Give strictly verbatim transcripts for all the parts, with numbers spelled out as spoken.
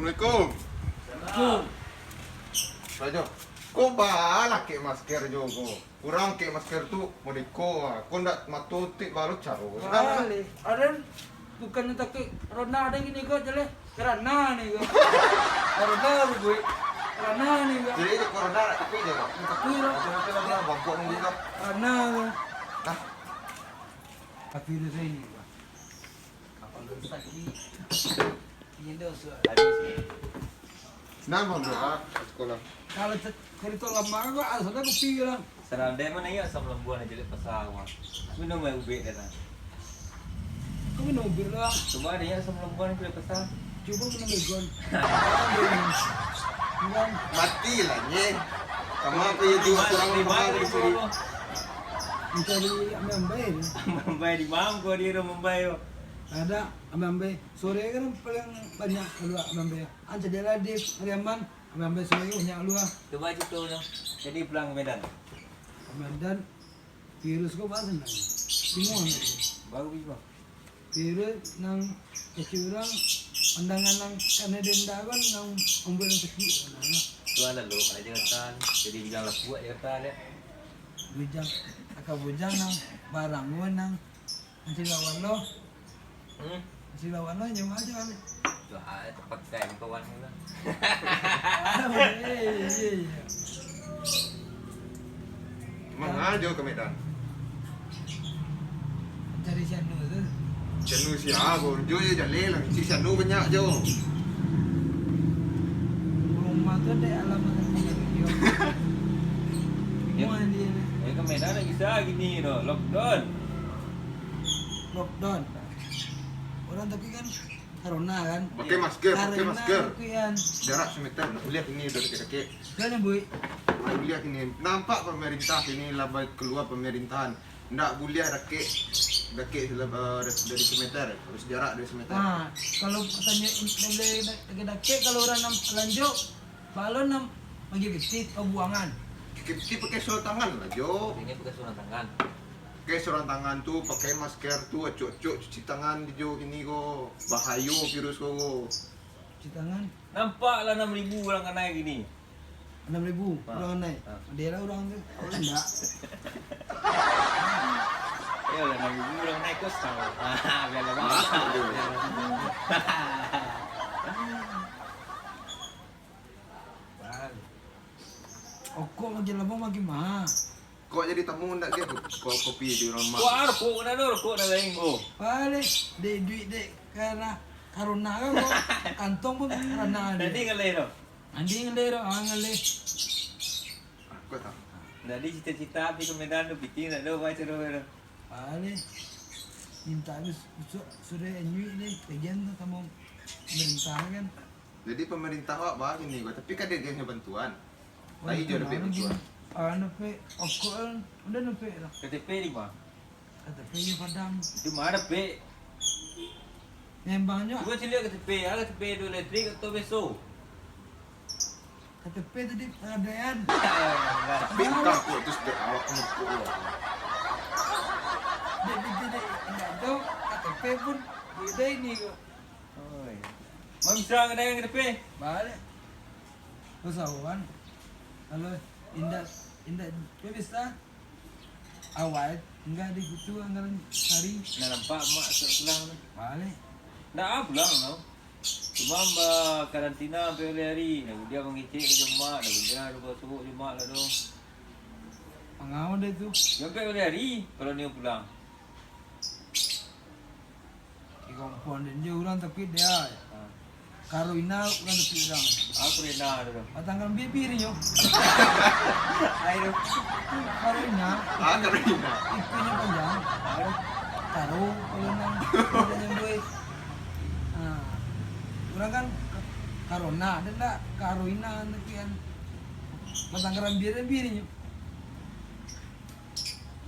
Assalamualaikum. Assalamualaikum. Rajo, ko baa lah kek masker jo ko? Urang kek masker tu modeko, ah. Ko ndak mato utuik baa lo caro. Baa leh. Aden, bukannyo takik corona aden kini ko, jaleh. Corona ni ko. Corona ko, buek. Corona ni ko. Jadi itu corona ndak takik jo, Bang? Ndak takik lah. Betul-betul lah, Bang. Bangkok nunggu ko. Corona ko. Hah? Tapi itu saya ini, Bang. Kapalo sakik. Inyo dah usah habis. Nan, Bang, doa sekolah. Kalau ce-, cerita lama ko, asal aku pi lah. Sarandai mah naiak asam lambuan aja dek pasa, Bang. Minum air ubek dah, nah. Kau minum ubek lah. Coba ada yang asam lambuan ke dek pasa. Cuba minum Baygon. Baygon. Mati lah, nye. Sama apa ya, dua orang di mana, di sini? Mencari ambai-ambai ni. Ambai di mana kau dia, ambai, yo? Ada ambai-ambai. Sore kan paling banyak keluar ambai-ambai. An cadilah di Pariaman, ambai-ambai sore banyak keluar. Coba cerita tu. Jadi pulang ke Medan. Ke Medan, virus ko bahasa nang. Timur nang. Baru bisa. Virus nang kecil urang, pandangan nang kanai denda kan nang membuat nang sakit. Nah, nah. Tu lah lo, pada Jakarta. Jadi bilang lah kuat Jakarta dia. Bujang, aka bujang nang barang nang Masih lawan lo. Hmm? Masih lawan lo, nyawa aja kan? Tuh, ah, terpaksa yang kawan lo. Ah, iya, iya, iya. Manga jo ka Medan? Cari si Anu tu. Si Anu sia, bo? Jo, jo, jaleh lah. Si Anu banyak jo. Rumah tu dek alamat yang dia. Rumah dia ni. Eh, ka Medan lagi sa gini tu, lockdown. Lockdown. Orang tapi kan corona kan. Pakai masker, pakai masker. Jarak semeter, ndak buliah kini udah dakek-dakek. Kan, Boy? Ndak buliah kini. Nampak pemerintah kini lah baik keluar pemerintahan. Ndak buliah dakek, dakek sela-, eh, dari semeter. Harus jarak dari semeter. Nah, kalau katanyo in-, boleh dakek-dakek, kalau urang nan lanjut, balon nan mangikuti buangan. Mangikuti pakai sarung tangan lah, Jo. Ini pakai sarung tangan. Pakai sarung tangan tu, pakai masker tu, acok-acok cuci tangan di jo ini ko. Bahayo virus ko. Cuci tangan. Nampak lah enam ribu urang kanai kini. Enam ribu urang kanai. Ha. Dia lah urang tu. Awak ndak. Ya lah, enam ribu urang kanai kos tau. Ha, biar lah, Bang. Masuk je. Bang. Okok makin lamo makin maha. Kok jadi tamu ndak, Gek? Ko-, kopi di rumah. Wah, rokok, ndak ado rokok, ndak lain ko. Baleh, dek duit dek, karena corona kan ko. Kantong pun corona ado. Jadi ngaleh tu. Andi ngaleh tu, ah, ngaleh. Kok tak? Jadi cita-cita pi ka Medan tu, pitih ndak ado, baca doa tu. Baleh. Minta habis besok sore nyuik deh, bagian tu tamu pemerintah kan. Jadi pemerintah awak bagini ko, tapi kada dianyo bantuan. Lai jo dapek bantuan. Ah, dapek okok, udah dapek lah. K T P di ma? K T P di Padang. Di ma dapek? Membangnyo. Cubo caliak K T P, ah, K T P tu elektrik atau peso? K T P tadi pegadaian. Tapi bukan kok tu sejak awak kena kok. Dek, dek, dek, dek, indak tahu, K T P pun beda ini kok. Oi. Ma bisa kadang K T P? Baleh. Basawan. Kalau indak, indak, dia bisa. Awai, indak di situ anggaran hari. Nah, nampak mak sudah pulang tu. Baleh. Ndak ah pulang tau. Cuma bakarantina sampai uleh hari. Nah, buliah mangecek ka jo mak, nah, buliah ado basuok jo mak lah tu. Manga deh tu. Sampai uleh hari kalau nio pulang. Di kampung den je urang tapi dia. Ha. Karoina urang tapi urang. Ah, karoina tu. Batang karambia biri nyo. Ai tu. Karoina. Ah, karoina. Ikunyo panjang. Ai tu. Karo, kalau nang, kalau nyambui. Ha. Urang kan ka-, karona, ada ndak? Karoina tapi kan. Batang karambia biri nyo.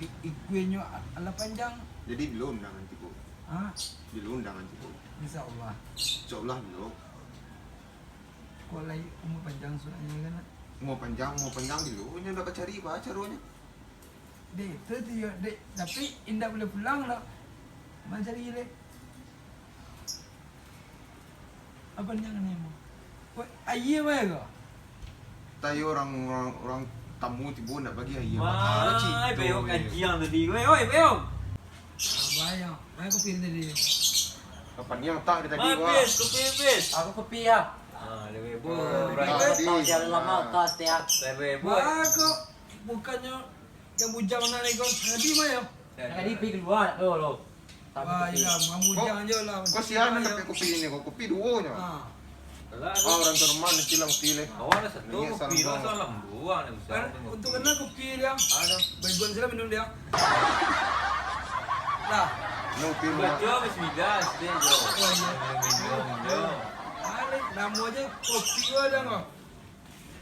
I-, ikunyo a-, alah panjang. Jadi belum dah nanti, Bu. Ha? Bilo undangan tu? Insya Allah. Insya Allah bilo. Kok lai umur panjang suratnyo kan? Umur panjang, umur panjang bilo. Nyo ndak bacari ba caronyo. Dek, tu tu yo, dek. Tapi indak buliah pulang lah. Mancari le. Apa nyo ni mo? Aia bae ko? Tayo urang, urang, urang tamu tibo ndak bagi aia. Mahal cik tu. Bayok kajiang tadi. Weh, oi, bayok. Bayok. Bayok kopi tadi. Kapan yang tak dia tadi, wah. Habis, kopi habis. Aku kopi ya. Ah, lebih baik. Urang tadi. Tahu jalan lama, ah, tas dia. Lebih baik. Wah, kok bukannya yang bujang nak nego tadi mah ya? Tadi pi kalua tu lo. Wah, iya, mambujang je lah. Kau siapa nak kopi ini? Kau kopi duo nyo. Ah. Alah, ah, urang terman nanti lah kopi leh. Awak ada satu kopi lah, salam buang ni. Kan, untuk kena kopi dia. Ada. Baik, buang sila minum dia. Lah. Minum kopi. Baca bismillah, sedih je. Oh, iya. Minum, minum, minum. Balik, nama aja kopi gua ada kok.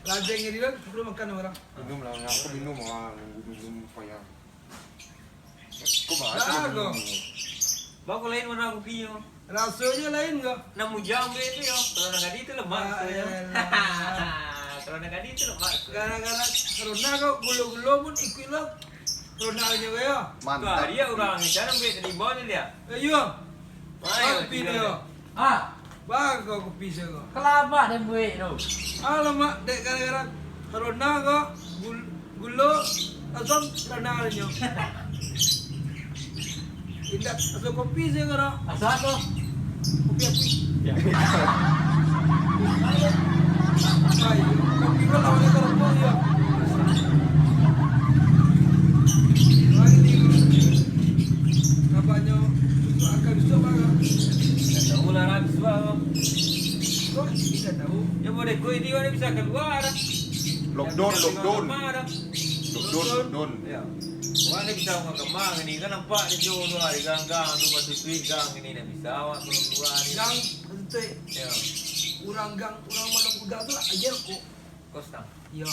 Lajang ni dia, sebelum makan orang. Minum lah, aku minum lah, nunggu minum payah. Kok bahas lah, kok. Bang, kok lain warna kopi nyo? Rasonyo lain, kok. Nak mujang be tu yo. Kalau nak gadih tu lemak rasonyo. Ah, elah. Kalau nak gadih tu lemak rasonyo. Gara-gara corona kok gulo-gulo pun ikuik lo. Corona nyo yo. Mantap. Tu hari ya urang ni, cara ambil tadi bawah ni dia. Eh, yo. Wah, kopi dia. Ah. Bagus kopi siko. Kalamak den buek tu. Alamak, dek gara-gara corona ko, gul-, gulo, asam, corona nyo. Indak, asam kopi siko dah. Asam tu? Kopi api. Ya. Ayo, kopi ko lawan apo yo? Lagi ni, kabanyo, akan bisuak, Bang. Ndak tahu lah, Ran, bisuak, Bang. Kok bisa tahu? Ya, boleh kau ini, mana bisa keluar? Lockdown, lockdown. Lockdown, lockdown. Ya. Wah, ni bisa awak kemang ni. Kan nampak di jauh tu, di gang-gang tu, basutuik gang ni. Ndak bisa awak keluar-keluar ni. Gang basutuik? Ya. Urang gang, urang malam pegang tu lah, aja kok. Kos tang? Ya.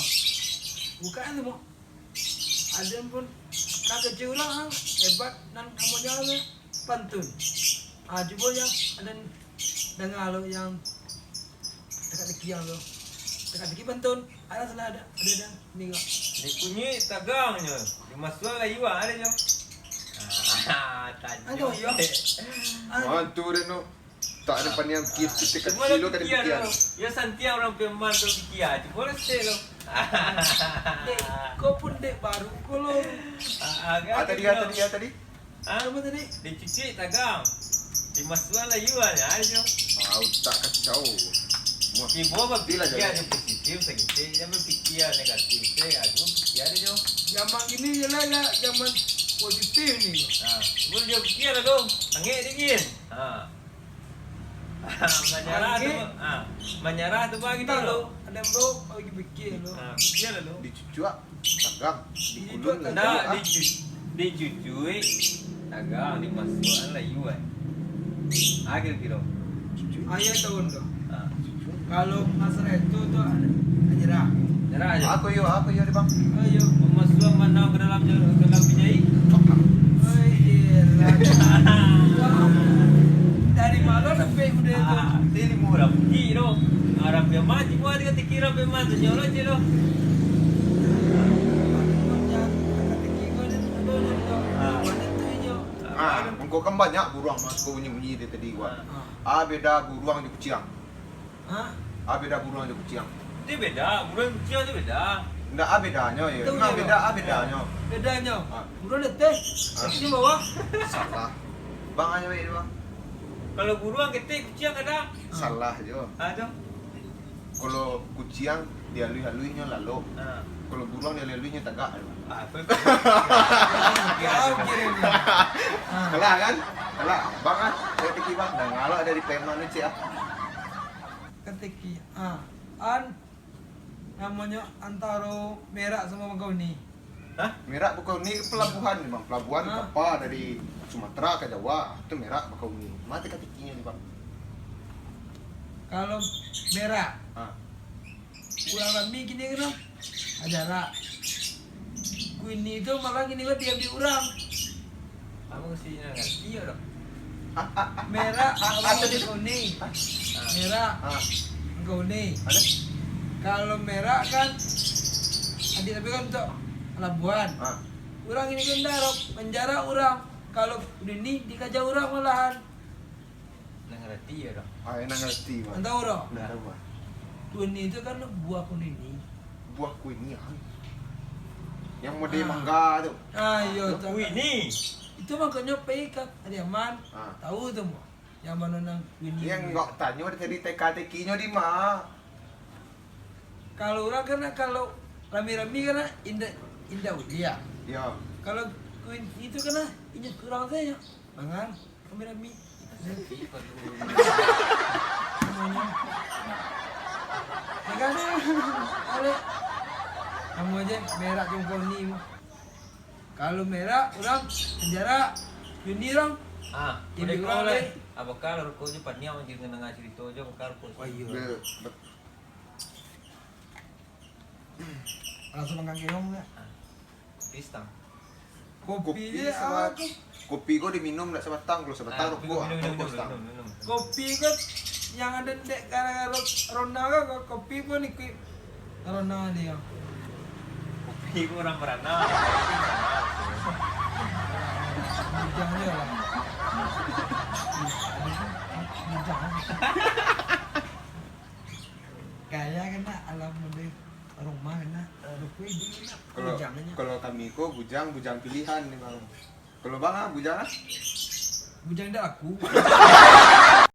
Bukan tu, Mok. Aden pun nan kecil urang, hebat, nan namonyo pantun. Ah, cubo yang aden danga lo yang teka-teki yang lo. Teka-teki pantun, ada salah ada, ada, ada, ni kok. Di kunyik tagangnyo, di masuak layuan ada nyo. Ah, tadi. Aduh, ya. Mantu den tu. Tak ada paniang pikir, ah, cuma kilo kada pikia pikir. Ya, santiang urang Piaman tu pikia. Cubo lah sek lo. Dek, kau pun dek baru ko lo. Ah, ah, tadi, ah, tadi, ah, tadi. Ah, apa tadi? Dicucik tagang. Dimasuak layuan, ah, jo. Ah, utak kacau. Cubo bapikia jo positif saketek, jan bapikia negatif, cek, ah, cubo pikia jo. Zaman kini je lah, lah, zaman positif ni. Ah, cubo jo pikia lah tu. Angek dingin. Ah. Manyarah tu, ah, manyarah tu bagi dulu. Ada bau, lagi pikir dulu. Ah, pikir dulu. Dicucuak, tagang, dikulun, tagang. Nah, dicu-, dicucuik, tagang, dimasuakan layuan. Ah, kiro-kiro. Ayah tahun tu. Ah. Kalau masalah itu tu, ada, ada nyerah. Nyerah aja. Aku yo, aku yo, Bang. Ayo. Memasukkan manau ke dalam, ke dalam penjahit. Oh, iya. Dari malam sampai udah tu. Ah, tadi limo urang. Ki tu. Urang Piaman, cuma dia kata kira Piaman tu, nyo lah, cik tu. Ah. Ah, mangko kan banyak buruang mah, bunyi-bunyi dia tadi, Wan. Ah. Ah, beda buruang jo kuciang. Hah? Ah, beda buruang jo kuciang. Itu beda, buruang kuciang tu beda. Ndak, ah, bedanyo, yo. Itu ndak beda, ah, bedanyo. Bedanyo. Ah. Buruang di ateh, ah, kuciang bawah. Salah. Bang aja, weh, Bang. Kalau buruang ketek, kuciang kada. Salah jo. Ah, tu. Kalau kuciang dialuih-aluihnyo lalok. Ah. Kalau buruang dialuih-aluihnyo tagak. Ah, apa? Kau kira ni. Ah. Kalah kan? Kalah. Bang ah, saya tiki bang. Nah, ngalak dari Piaman ni, cik ah. Katiki. Ah, an, namonyo antaro merak samo bangkauni. Hah? Merak bangkauni pelabuhan ni, Bang. Pelabuhan kapal dari Sumatera ka Jawa, tu merak bangkauni. Mati katikinyo ni, Bang. Kalau merak, ha, urang rami kini kan, ajarak. Kuini tu malah kini kan diambil urang. Abang si ngarati yo doh. Merak, ah, ah, abang tadi tu kuning. Ah. Merak. Ah. Kuning. Ada? Kalau merak kan, adik tapi kan untuk pelabuhan. Ah. Urang ini kan darok, penjara urang. Kalau ini dikaja urang malahan. Nang ngarati yo doh. Ah, nang ngarati, Bang. Nang tahu doh? Nang tahu, Bang. Kuini tu kan buah kuini. Buah kuini, ah. Yang model Ah. mangga tu. Ah, iyo, tu. Kuini. Itu maknyo pai ka Pariaman. Ah. Tahu tu mo. Yang mano nang kuini. Yang enggak tanyo dari teka-tekinyo di ma. Kalau urang kan, kalau rami-rami kan indak, indak uliak. Iyo. Kalau kuini itu kan inyo kurang sajo. Mangan. Kami rami. Semuanya. Ya kan? Alek. Kamu aja merah jongkol ni. Kalau merah, orang penjara. Juni orang. Ah, jadi kau leh. Abakal rokok je paniau je nengah cerita je abakal rokok. Oh iya. Langsung makan keong tak? Kopi setang. Kopi, kopi je, ah, kopi kau diminum nak sabatang, kalau sabatang rokok, minum, minum, rokok minum, setang. Minum, minum. Kopi kan yang ada dek gara-gara Rona kan, kopi pun ikut Rona dia. Kopi pun orang merana. Bujang je lah. Bujang. Gaya kena alam lebih rumah kena. Kalau, kalau kami ko bujang, bujang pilihan ni bang. Kalau bang ah, bujang ah? Bujang dak aku.